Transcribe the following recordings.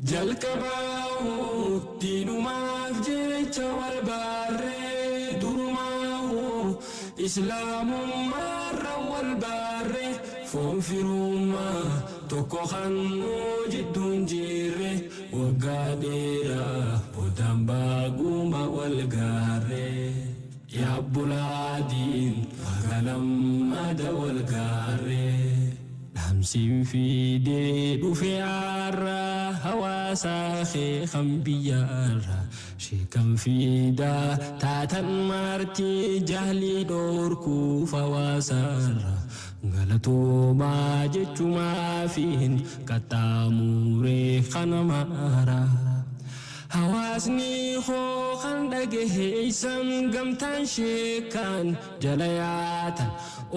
Jalqabaahu diinumaaf jecha wal baarree durumaahu islaamummaarra wal baarree foon firummaa tokko hannuu jidduun jirre waggaa dheeraa boodaan baaguma wal gaarree. Yaabbulaadiin baga lammada wal gaarree. Dhaamsiin fiidee dhufe har'a hawaasaa kee kan biyyaarra. Sheekan fiidaa taatan maartii jahlii dhoorkuuf hawaasaarra. Galatoomaa jechumaafiin qaxxaamuree kana maara. Hawaasni koo kan dhagaheessan gamtaan sheekan jala yaatan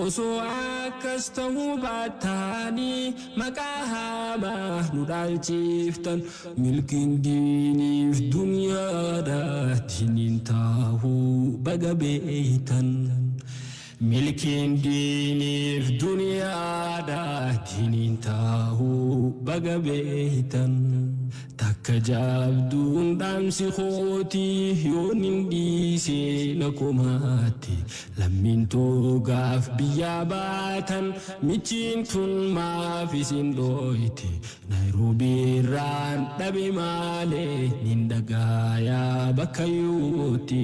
osoo akkas ta'uu baataanii maqaa hamaa nu dhaalchiftan milkiin diiniif duniyaadha diiniin taahuu baga beeytan. Milkiin diiniif duniyaadha diiniin taahuu baga beeytan. Takka jaabduun dhaamsi kootii yoon hin dhiisee na komaatti. Lammiin toogaaf biyyaa baatan michiin tun maaf isin dhooyte. Naayiroobii irraan dhabe maalee nin dhagaayaa bakka yuutti.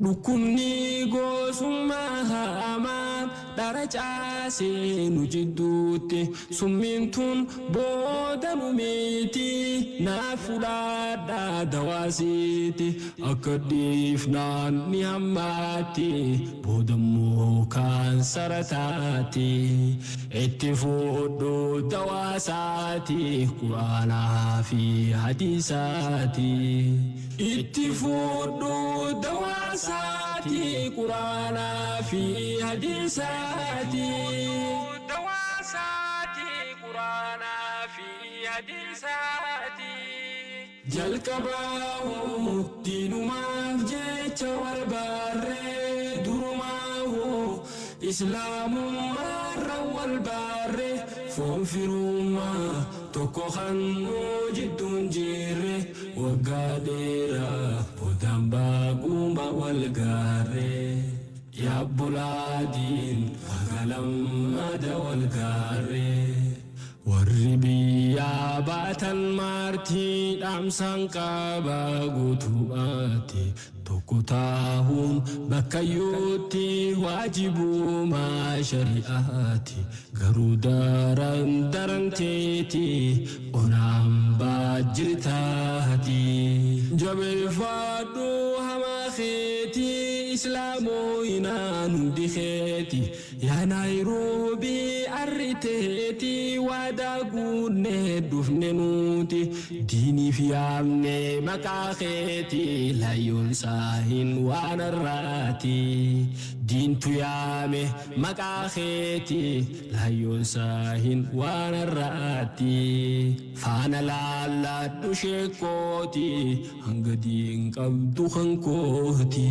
Dhukkubni gosummaa hamaan dhara caasee nu jidduutti summiin tun booda nu miti naaf fudhadhaa dawaasiiti akka dhiifnaan ni hammaatti boodammoo kaansara taati itti fudhu dawaasaati quraanaa fi hadiisaati. Itti fudhu dawaasaati quraanaa fi hadiisaati. Dawaasaati quraanaa fi hadiisaati. Jalqabaahu diinumaaf jecha wal baarree durumaahu islaamummaarra wal baarree foon firummaa tokko hannuu jidduun jirre waggaa dheeraa boodaan baaguma wal gaarree. Yaabbulaadiin baga lammada wal gaarree. Warri biyyaa baatan maartii dhaamsaan qaba guutummaatti tokko taahuun bakka yuutti waajibumaa shari'aati garuu daran daranteeti onaan baajjirtaati. Jabeeffadhu hamaa keetii islaamoyinaan hundi keeti yaa Naayiroobii arriteeti waadaa guunnee dhufne nuti diiniif yaamne maqaa keeti layyoon saahin waan har'aati. Diintu yaame maqaa keeti layyoon saahin waan har'aati. Faana laalladhu sheekooti hanga diin qabdu kan kooti.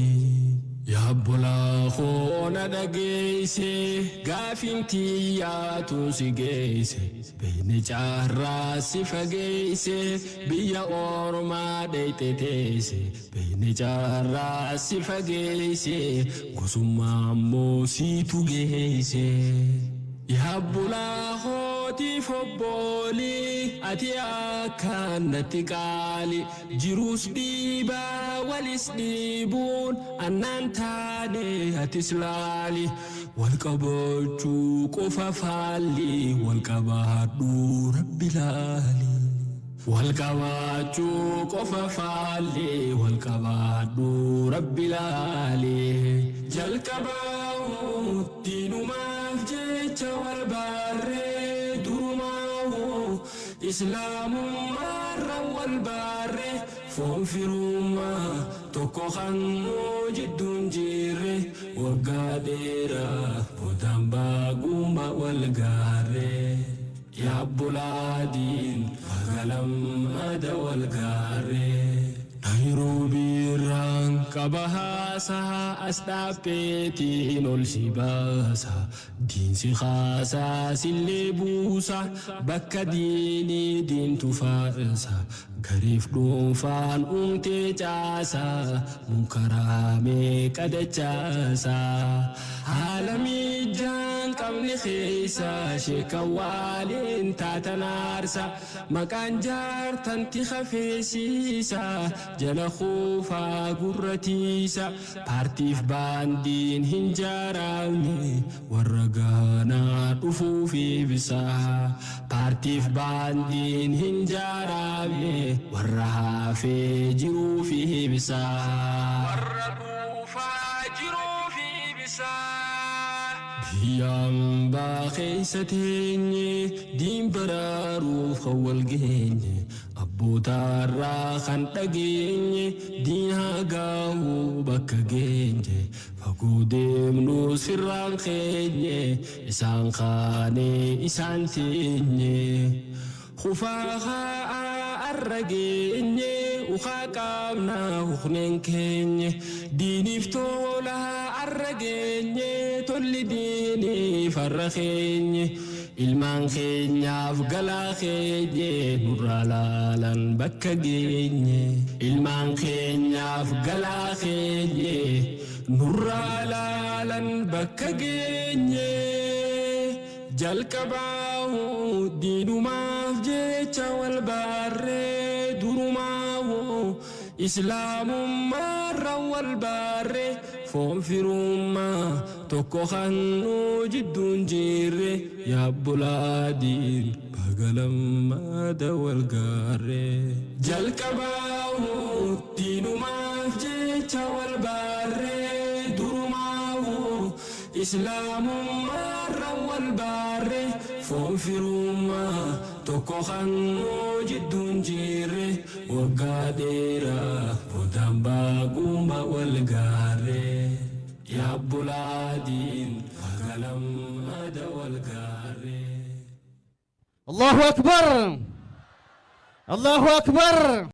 Yaabbolaa koona dhageesse gaafiin tiyyaatu si geesse beekni caarraa si fageesse biyya ormaa dheeyte teesse beekni caarraa si fageesse gosummaa ammoo siitu geesse. Yaabbolaa kootiif obboolii ati akkaan natti qaali jiruus dhiibaa walis dhiibuun annaan taane atis laali wal qabachuu qofa faalli wal qabaadhuu rabbi laali. Wal qabaachuu qofa faalli wal qabaadhuu rabbi laali. Jalqabaahu diinumaaf jecha wal baarree durumaahu islaamummaarra wal baarree foon firummaa tokko hannuu jidduun jirre waggaa dheeraa boodaan baaguma wal gaarree. Yaabbulaadiin baga lammada wal gaarree. Naayiroobii irraan qaba haasaa as dhaabbeetiin ol si baasa. Diinsi haasaa sillee buusa bakka diinii diintu faarsa. Gariif dhuunfaan uumtee caasa munkaraamee qadachaasa. Haala miijaan qabne keessa sheekan waaliin taatan aarsa. Maqaan jaartanti hafeesiisa jala kuufaa gurratiisa. Paartiif baandiin hin jaaramne warra gaanaa dhufuuf ibsa. Paartiif baandiin hin jaaramne warra hafee jiruuf ibsa. Warra dhuufaa jiruuf ibsa. Biyya hambaa keessa teenye diin baraaruuf kan wal geenye abbootarraa kan dhageenye diin haa gaahuu bakka geenye fagoo deemnu sirraan keenye isaan kaanee isaan teenye kufaa haa arra geenye ukaa qaabnaa hukneen keenye diiniif tola arra geenye tolli diiniif har'a keenye ilmaan keenyaaf galaa keenye nurraa laalan bakka geenye ilmaan keenyaaf galaa keenye nurraa laalan bakka geenye jalqabaahu diinumaaf jecha wal baarree durumaahu islaamummaarra wal baarree foon firummaa tokko kannuu jidduun jirre yaabbulaadiin bagalammaada wal gaarree. Jalqabaahu diinumaaf jecha wal baarree durumaahu islaamummaarra wal baarree foon firummaa tokko kannuu jidduun jirre waggaa dheeraa boodaan baaguma wal gaarree. Yaabbulaadiin bagalammaada wal gaarree. Allahu Akbar! Allahu Akbar!